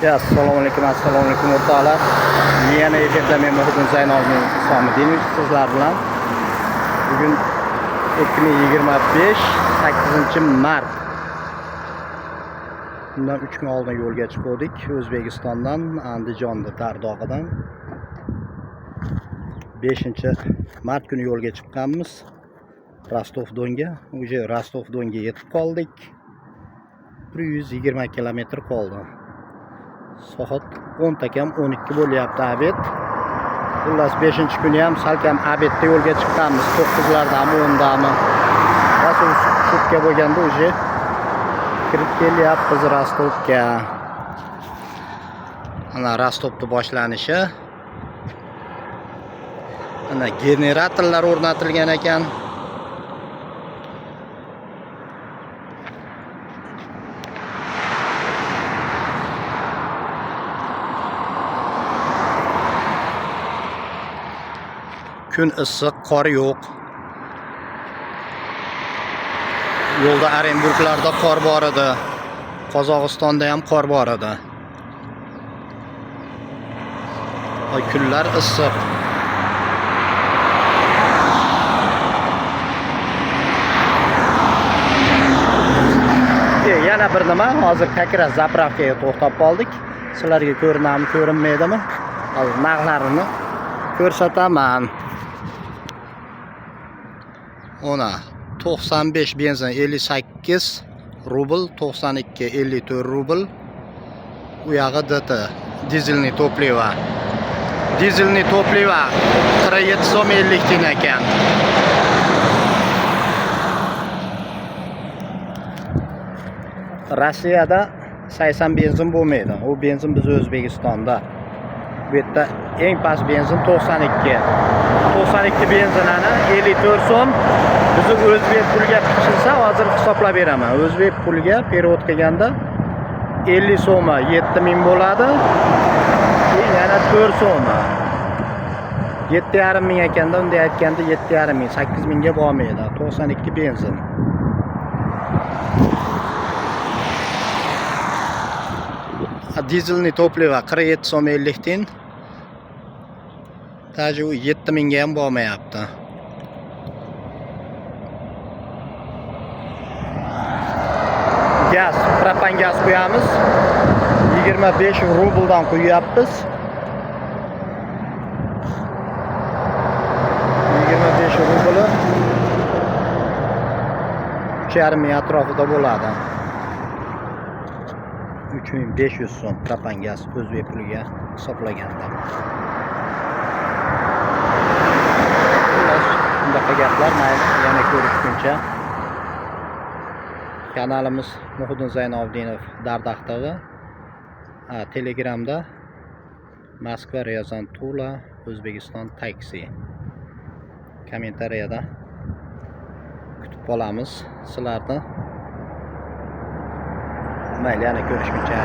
Assalomu alaykum, assalomu alaykum o'rtoqlar. Yana efirda men Muhiddin Zaynovning Isomiddinov sizlar bilan. Bugun 2025 8 mart. Bundan 3 kun oldin yo'lga chiqdik O'zbekistondan, Andijonda Dardog'idan. 5 mart kuni yo'lga chiqqanmiz. Rostov Donga. Уже Rostov Donga yetib qoldik. 120 kilometr qoldi. Soat 10 ta kam 12 bo'lyapti обед. Xullas 5 kuni ham salkam обед da yo'lga chiqqanmiz. 9lardami, 10dami. Rosa sutka bo'lganda уже kirib kelyapmiz Rostovga. Ana Rostovni boshlanishi. Ana generatorlar o'rnatilgan ekan. Kun issiq, qor yo'q. Yo'lda Orenburglarda qor bor edi. Qozog'istonda ham qor bor edi. Oy, kunlar issiq. Yana bir nima, hozir как раз заправка ga to'xtab qoldik. Sizlarga ko'rinadimi, ko'rinmaydimi? Hozir narxlarini ko'rsataman. Ona 95 benzin 58 rubl, 92 54 rubl. U yog'i DT, дизельный топливо. Дизельный топливо 47 so'm 50 tiyin ekan. Rossiyada 80 benzin bo'lmaydi. U benzin biz O'zbekistonda. Bu yerda eng past benzin 92. 92 benzinani 54 so'm. Bizni o'zbek puliga bichilsa, hozir hisoblab beraman. O'zbek puliga перевод qilganda 50 so'mi 7000 bo'ladi. Keyin yana 4 so'mi. 7,5 ming ekanda, unday aytganda 7,5 ming, 8 mingga bormaydi. 92 benzin. Дизельный топливо 47 so'm 50 tiyin. Даже u 7 mingga ham bormayapti. Gaz, propan gaz quyamiz. 25 rubldan quyapmiz. 25 rubli 3,5 ming atrofida bo'ladi. 3500 so'm propan gaz o'zbek puliga hisoblaganda. Xullas, bunaqa gaplar, mayli, yana ko'rishguncha. Kanalimiz Muhiddin Zaynobiddinov Dardaq TV. Telegramda Moskva, Ryazan, Tula, O'zbekiston taksi. Kommentariyada kutib qolamiz sizlarni. Mayli, yana ko'rishguncha.